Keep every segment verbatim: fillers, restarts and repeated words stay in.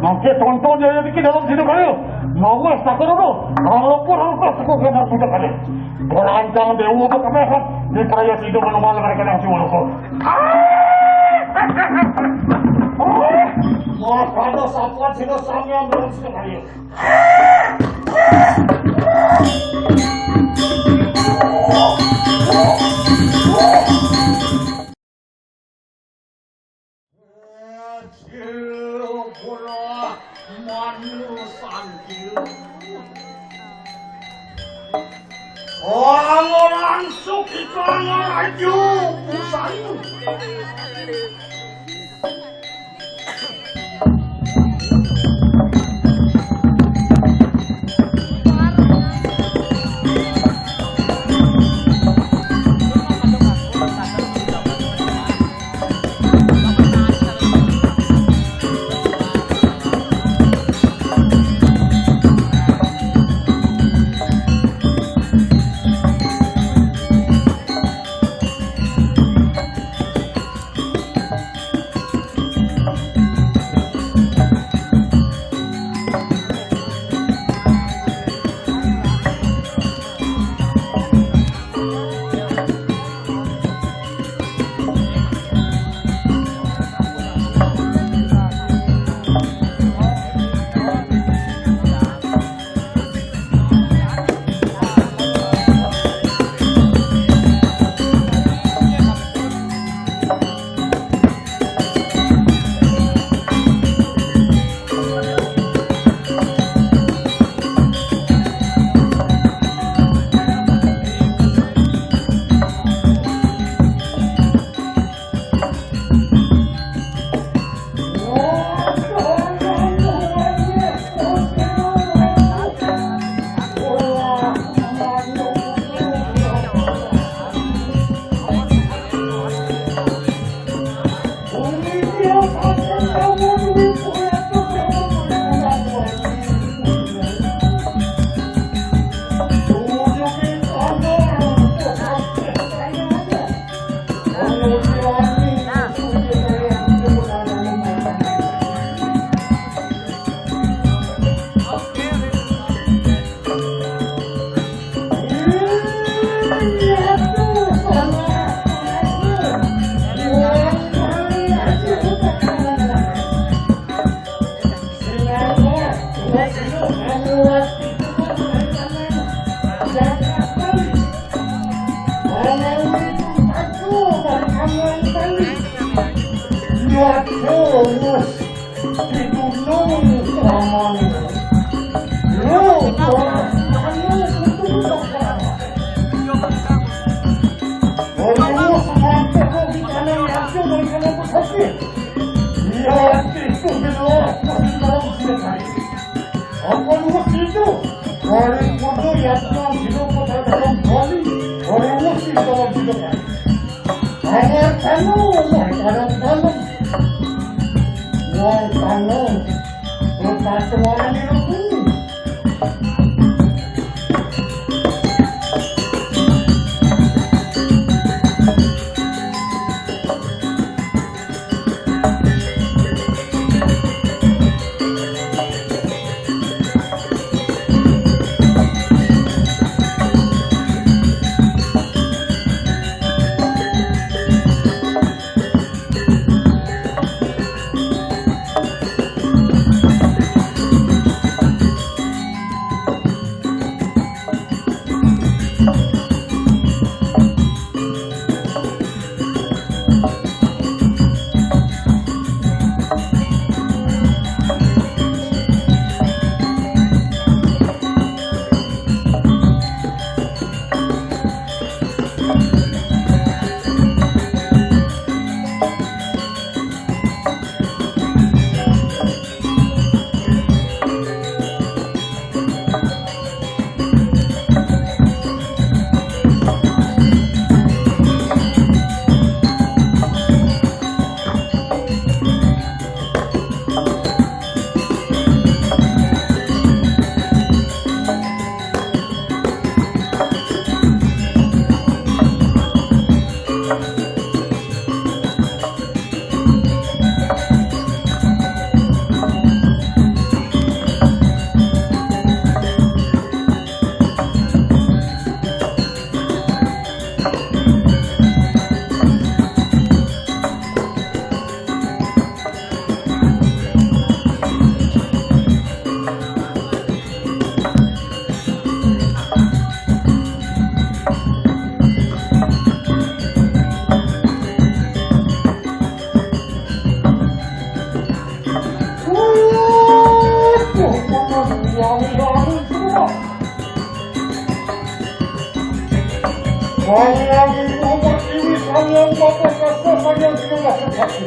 Mangke tonton ya, ya, bikin dalam sini kayu. Mau es tak dulu. Kalau pun harus tak suka kena sudah kali. Berancang dewa berkemehan. Di peraya sini manumal mereka yang siwal kok. Mau pada satuan sini sampean dalam sini kayu. Orang-orang suki, orang-orang busana. Apa lu itu? Hari kudu ya, Tuhan, hidup kota dalam Bali. Hari musim dalam hidup. Ada kamu, ada dalam. Wong kamu, kota tuan itu. Sang Hyang Ibu Pertiwi, Sang Hyang Bapa Kasa, Sang Hyang Sinumbasa Sakti.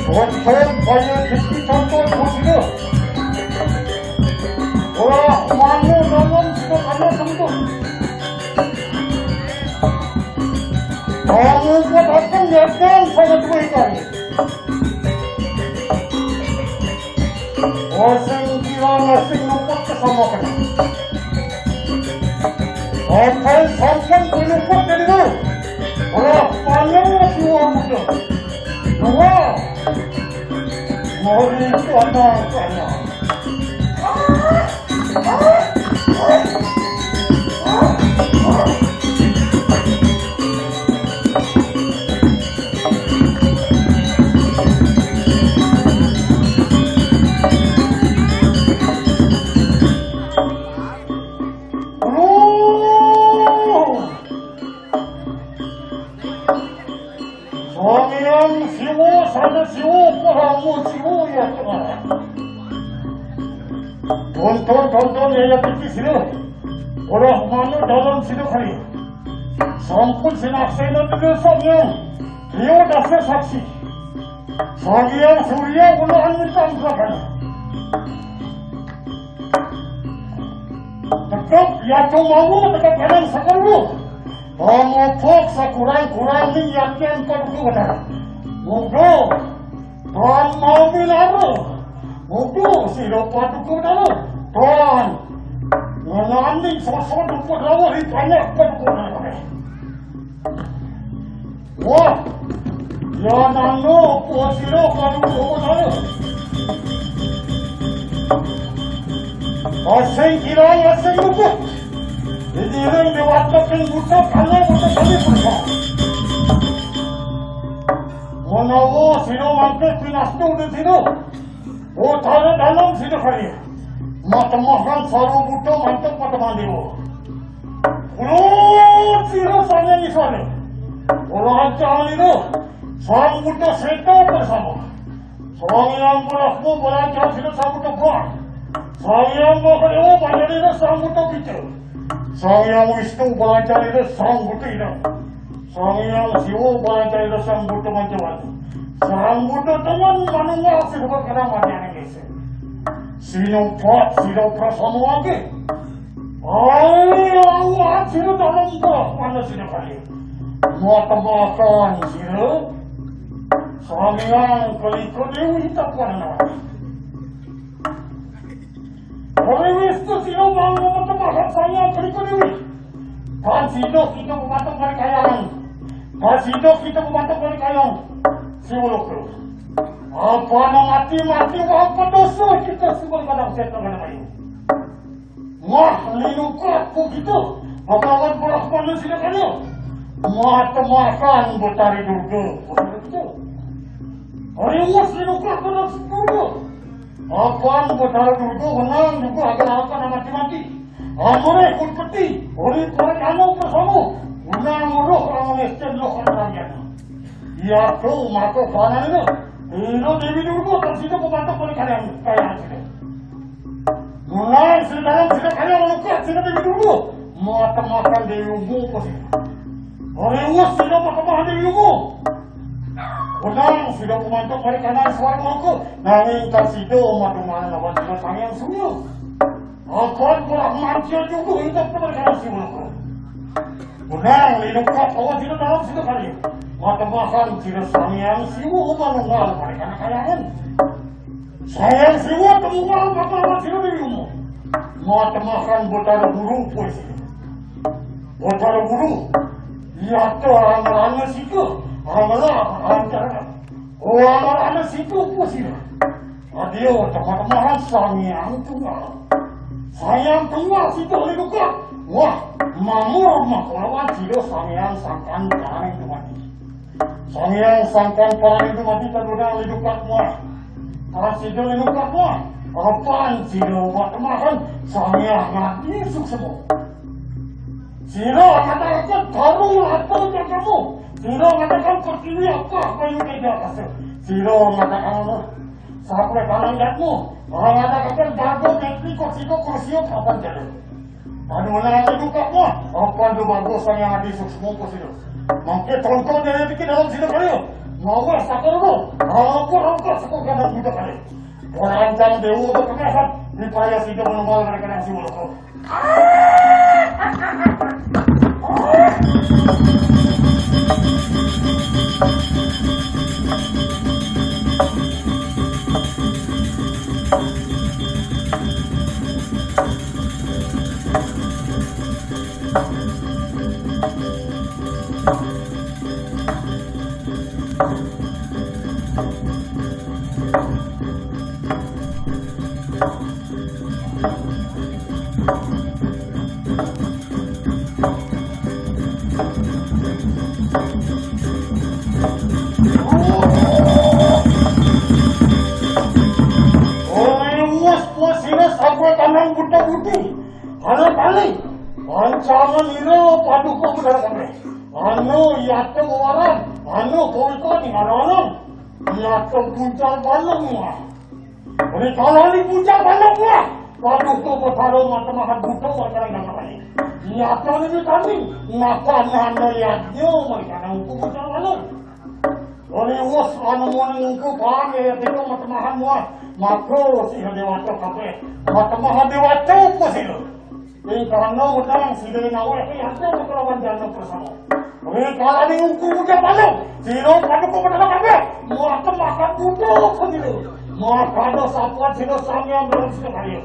Wonten kaya diki contoh Buddha. Ora manu dalam kita karena sempur. Kamu buat apa niatkan pada dua kali. Asing kira asing luput keselamatan. Akan sampun diluput dari dulu. Ora panjang dua muda. Dua. Mari itu anak saya. Sang Hyang Siwa, Sada Siwa, Parama Siwa, ya Tuhan. Tonton, tonton, ya, ya, titi sila. Ora manu dalam sila kali. Sampun sinaksena tiga Sang Hyang. Dia dasa saksi. Sang Hyang Surya, ulaan minta angkakan. Tetap ya cuma tetap kadang sakal lu. Pamupuk sakurang-kurang ni yakin kau tu kata. Mudo. Tuan mau milara. Mudo si lupa tu kata. Tuan. Ngelanding sosok tu kata. Banyak kau tu kata. Wah, ya nano po sira kadu kono. Asing kira asing luput. Ini ring dewata king buta kala buta kali persa. Menawa sira mangke pinastu di sira. Utara dalam sira kali. Matemahan saru buta mantep mateman dewa. Ulun sira sanya isane. Ora ancang ira. Sang Buddha Seta bersama. Sang Hyang Brahma belajar sira Sang Buddha Brahma. Sang Hyang Mahadewa belajar sira Sang Buddha Pita. Sang Hyang Wisnu belajar sira Sang Buddha Ida. Sang Hyang Siwa belajar sira Sang Buddha Mancawati. Sang Buddha teman manunggal sira kadang mati aning desa. Sinupat sira prasama age. Ai, awak sira dalam belah mana sira kali. Matemakan sira. Sang Hyang Kalika Dewi tapuan nawati. Ora wis tu sira mau matemakan Sang Hyang Kalika Dewi. Kan sida kita pematuk balik kayang. Kan sida kita pematuk balik kayang. Siwuluk. Apa nang mati-mati wong pedosa kita semua kadang setan kadang ayu. Wah, linukat begitu. Bakawan belah mana sila kaya. Matemakan Betari Durga. Begitu. Hari mus linukat belah Durga. Apan Betari Durga menang juga agar akan mati-mati. Amore kun peti. Hari pore anu bersama. Menang muruh orang miskin loh orang rakyat. Iya tu maka kanan itu. Ino Dewi Durga tak situ pembantu boleh kalian kaya situ. Mulai sida dalam sida kaya luka sida Dewi Durga. Matemakan Dewi Durga pasti. Orang mus sida matemakan Dewi Durga. Menang sida pembantu boleh kalian suara luka. Nanging tak sida matemakan lawan sida Sang Hyang Surya. Akan pula mancil juga hidup kepada Surya. Menang linukat awak sida dalam sida kali. Matemakan sida Sang Hyang Siwa manunggal mereka nak kayangan. Sang Hyang Siwa tunggal matemakan sida di rumah. Matemakan Betara Guru pun sida. Betara Guru. Iya tu amarana sida. Amala antara. Oh, amarana sida pun sida. Adio, teman-teman, Sang Hyang Tunggal. Sang Hyang Tunggal situ dibuka. Wah, mamur mah lawan sida Sang Hyang Sangkan Parang itu mati. Sang Hyang Sangkan Parang itu mati tadudang dibuka wah. Kalau situ dibuka wah, apaan sida buat kemarin Sang Hyang mati suksema. Sira mengatakan baru apa yang kamu. Sira mengatakan pertiwi apa apa yang tidak kasih. Sira mengatakan Sampai tangan jatuh. Orang ada kata jago teknik kok siko kursi kapan jadi. Anu mana ati duka mo? Apa do bagus yang adi suksma ko sida? Mangke tonton dia pikir dalam sida kali. Ngawas sakar tu. Apa rangka sakar kada muda kali. Orang ancam dewa tu kena di payah sida menunggal mereka yang siwal ko. Oi, wus, wus, sira sabda tanang buta budi. Halo, paling. Ancangan ira paduka benar kami. Anu, yata waran. Anu, kawika di mana-mana. Yata buncal balung, wah. Rikala ni puja balap lah. Waduh, tu betara mata makan buta, batara yang apa ni? Nyata ni kami. Ngapa nanda yadnya, mereka nak hukum puja balap. Oleh was, anu muni hukum, paham ya, kita mata makan muah. Maka si dewata kape. Mata makan dewata, apa sih? Ing karena utang sida naweh ing ati kelawan jana bersama. Ing karena hukum udah malu, sira paduka betara kabeh. Muat makan buta sendiri. Muat ada sapuan sida samian dalam sida kaya.